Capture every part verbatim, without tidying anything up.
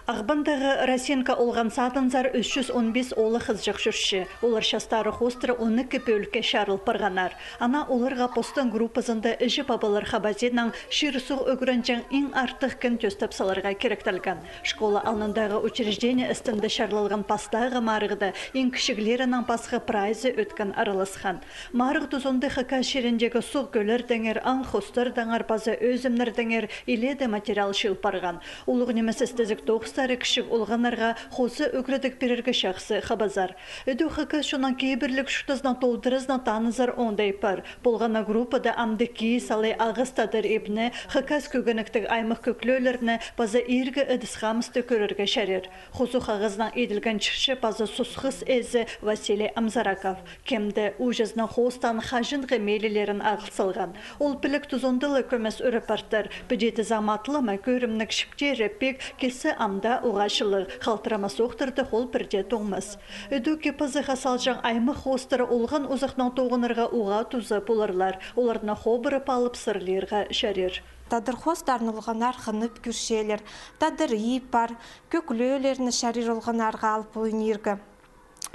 Ағбандағы Росинка олған садынзар ӱс чӱс он пис оолах-хызыҷах чӧрче. Олар частары хоостыра он ікі пӧлікке чарыл парғаннар. Ана оларға постың группазында іҷе-пабалар хабазинаң чир-суғ ӱгренҷең иң артых кін тӧстеп саларға киректелген. Школа алнындағы учреждение істінде чарлалған пастағы марығда иң кічіглерінең пасха прайзы ӧткін араласхан. Марығ тузында Хакас чиріндегі суғ кӧллердеңер, аң-хоостардаңар паза ӧзімнердеңер илееде материал чыыл парған. Улуғ нимес істезіг тоғыстары кічіг олғаннарға хоза ӱгредіг пирерге чахсы хабазар. Ідӧк хакас чонның кибірліг чуртазынаң толдыразынаң танызар оңдай пар. Полған на группада амды киис алай ағас тадар ибні, хакас кӧгенектіг аймах кӧклеелерні паза иргі ідіс-хамысты кӧрерге чарир. Хозу хағазынаң иділген чырчы паза сусхыс ээзі Василий Амзараков. Кем дее ууҷазының хоостаан хаҷанғы мейлілерін ағыл салған. Ол піліг тузында ла кӧмес ӱреп партыр. Піди тізең матыла ма, кӧрімніг, чіптері пик, кисі ам даа уғаа чылығ, халтырамас охтарда хол пірдее тоңмас. Ідӧк кип-азахха салҷаң аймах хоостыра олған узахнаң тоғынарға уғаа туза поларлар. Оларны хобырып алып сырлирға чарир. Тадар хоостарын олғаннар хынып кӧрчелер. Тадар иб пар, кӧклеелерні чарир олғаннарға алып ойнирға.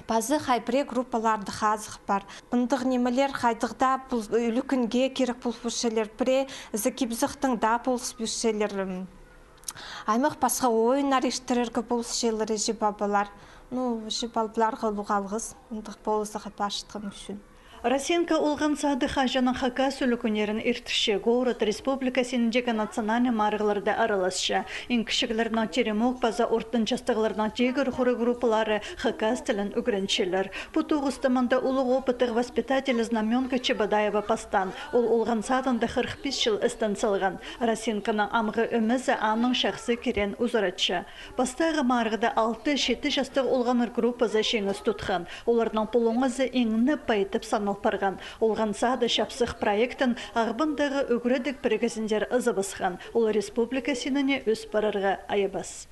Паза хай пірее группаларда хазых пар. Мындағ нимелер хайдағ даа пол-, ӱлӱкӱнге кирек пол пӧрчелер, пірее зе кип-азахтаң даа полыс пӧрчелер. М, аймах пасха ойыннар иртірерге полысчалар іҷе-пабалар. Ну, іҷе-пабаларға улуғ алғыс мындағ полызығ апарчатхан ӱчӱн. Росинка олған сады хаҷаннаң хакас ӱлӱкӱннерін иртірче, город, республика синіндегі национальный марығларда араласча. Иң кічіглернің «Теремок» паза ортын частығларның «Тигір хуры» группалары хакас тілін ӱгренчелер. Пу тоғысты мында улуғ опыттығ воспитатель Знамёнка Чебодаева пастаан. Ол олған садында хырых пис чыл істен салған. Росинканың амғы ӧмезі аның чахсы кирек узаратча. Пастағы марығда алты-читі частығ олғаннар группазы чиңіс тутхан. Оларның пулуңызы иң не пай тіп санал парған. Олған сады чапсых проектін Ағбандағы ӱгредіг пірігізіндер ызыбысхан. Ол республика синіне ӧс парарға айабас.